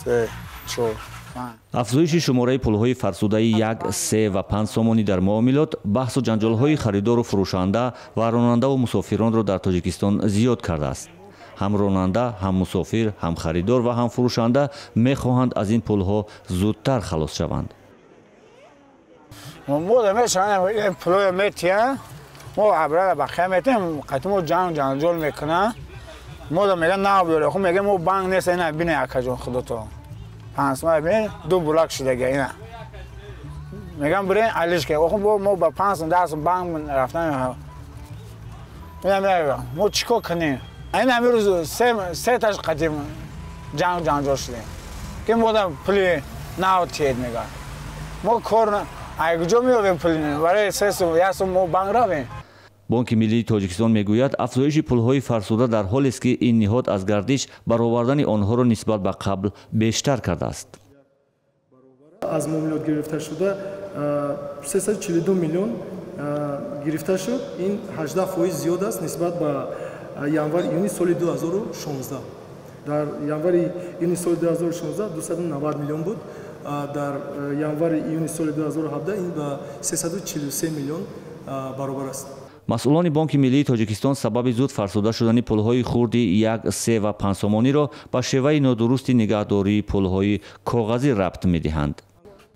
Се, чор. Афзоиши шумораи пулҳои фарсудаи 1, 3 ва 5 сомонӣ дар муомилот баҳсу ҷанҷолҳои харидору фурӯшанда ва ронандаву мусофиронро дар Тоҷикистон зиёд кардааст. Ҳам ронанда, ҳам мусофир, ҳам харидор ва ҳам фурӯшанда мехоҳанд аз ин пулҳо зудтар халос шаванд. Мо мешавем, пулоя метиҳам, мо абрара бақия метиҳем, қати мо ҷанг ҷанҷол мекунам. Мо меган нав биёре, ху мегем, мо банк нест. Ина бине, акаҷон, худото 5 сом бин, ду булак шудага. Ина мегам, бирен алиш ка. Оху мо ба 5 сом, 10 сом банк рафтан, мо чӣ кор кунем? Ин ҳамин рӯз сеташ қадим ҷанг ҷанҷол шудем, ки мода пули нав тиед. Меган, мо кор ай куҷо меёбем пули барои 3 сом, 1 сом мо банк равем? Бонки миллии Тоҷикистон мегӯяд, афзоиши пулҳои фарсуда дар ҳолест, ки ин ниҳод аз гардиш баровардани онҳоро нисбат ба қабл бештар кардааст. Аз муомилот гирифта шуда 342 миллион гирифта шуд. Ин 18% зиёд аст нисбат ба январ июни соли 2016. Дар январи июни соли 2016 290 миллион буд, дар январи июни соли 2017 ин ба 343 миллион баробар аст. Масъулони Бонки миллии Тоҷикистон сабаби зуд фарсуда шудани пулҳои хурди 1, 3 ва 5 сомониро ба шеваи нодурусти нигаҳдории пулҳои коғазӣ рабт медиҳанд.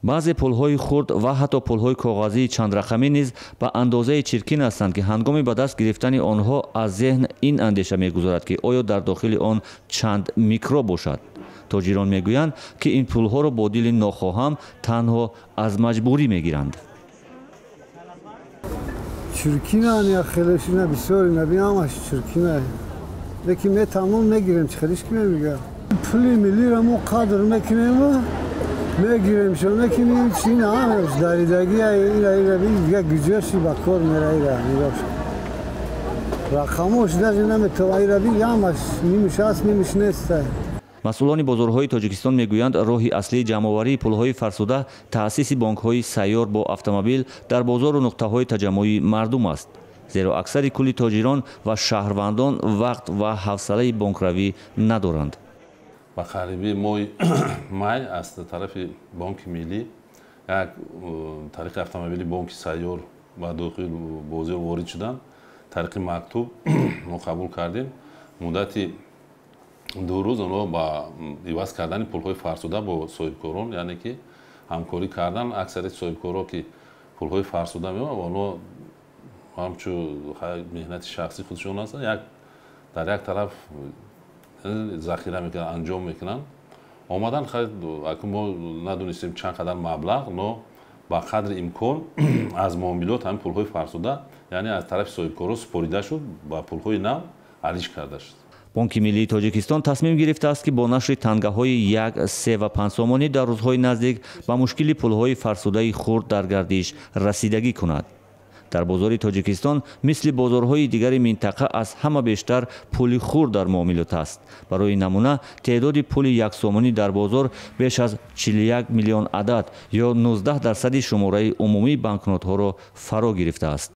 Баъзе пулҳои хурд ва ҳатто пулҳои коғазии чандрақамӣ низ ба андозаи чиркин ҳастанд, ки ҳангоми ба даст гирифтани онҳо аз зеҳн ин андеша мегузарад, ки оё дар дохили он чанд микроб бошад. Тоҷирон мегӯянд, ки ин пулҳоро бо дили нохоҳам, танҳо аз маҷбурӣ мегиранд. Чиркинан я хелешина бисёри наби, ҳамаш чиркина, лекин метавонам, мегирем, чи хелиш ки мемега. Пули миллиро мо қадр мекунем, мегирем шо, лекин чи ҳамаш даридагӣ. Ира дига гиҷоши ба кор мера. Ира нигоҳ, рақамош даже наметава. Ира би, ҳамаш нимиш аст, нимиш нест. Масъулони бозорҳои Тоҷикистон мегӯянд, роҳи аслии ҷамъоварии пулҳои фарсуда таъсиси бонкҳои сайёр бо автомобил дар бозору нуқтаҳои таҷаммуи мардум аст, зеро аксари кулли тоҷирон ва шаҳрвандон вақт ва ҳавсалаи бонкравӣ надоранд. Ба қариби моҳи май аз тарафи Бонки Миллӣ як тариқи автомобили бонки сайёр ба дохил бозор ворид шуданд. Тариқи мактуб мо қабул кардем. Муддати 2 рӯз онҳо ба иваз кардани пулҳои фарсуда бо соҳибкорон, яъне ки ҳамкорӣ кардан. Аксарияти соҳибкорро, ки пулҳои фарсуда меояд, онҳо ҳамчун меҳнати шахсии худшон ҳастанд, як дар як тараф захира мекунанд, анҷом мекунанд. Омадан, акун мо надонистем чанд қадар маблағ, но ба қадри имкон аз муомилот ҳамин пулҳои фарсуда, яъне аз тарафи соҳибкорро супорида шуд, ба пулҳои нав алиш карда шуд. Бонки миллии Тоҷикистон тасмим гирифтааст, ки бо нашри тангаҳои 1, 3 ва 5 сомонӣ дар рӯзҳои наздик ба мушкили пулҳои фарсудаи хурд дар гардиш расидагӣ кунад. Дар бозори Тоҷикистон, мисли бозорҳои дигари минтақа, аз ҳама бештар пули хурд дар муомилот аст. Барои намуна, теъдоди пули 1 сомонӣ дар бозор беш аз 41 миллион адад ё 19 дарсади шумораи умумии банкнотҳоро фаро гирифтааст.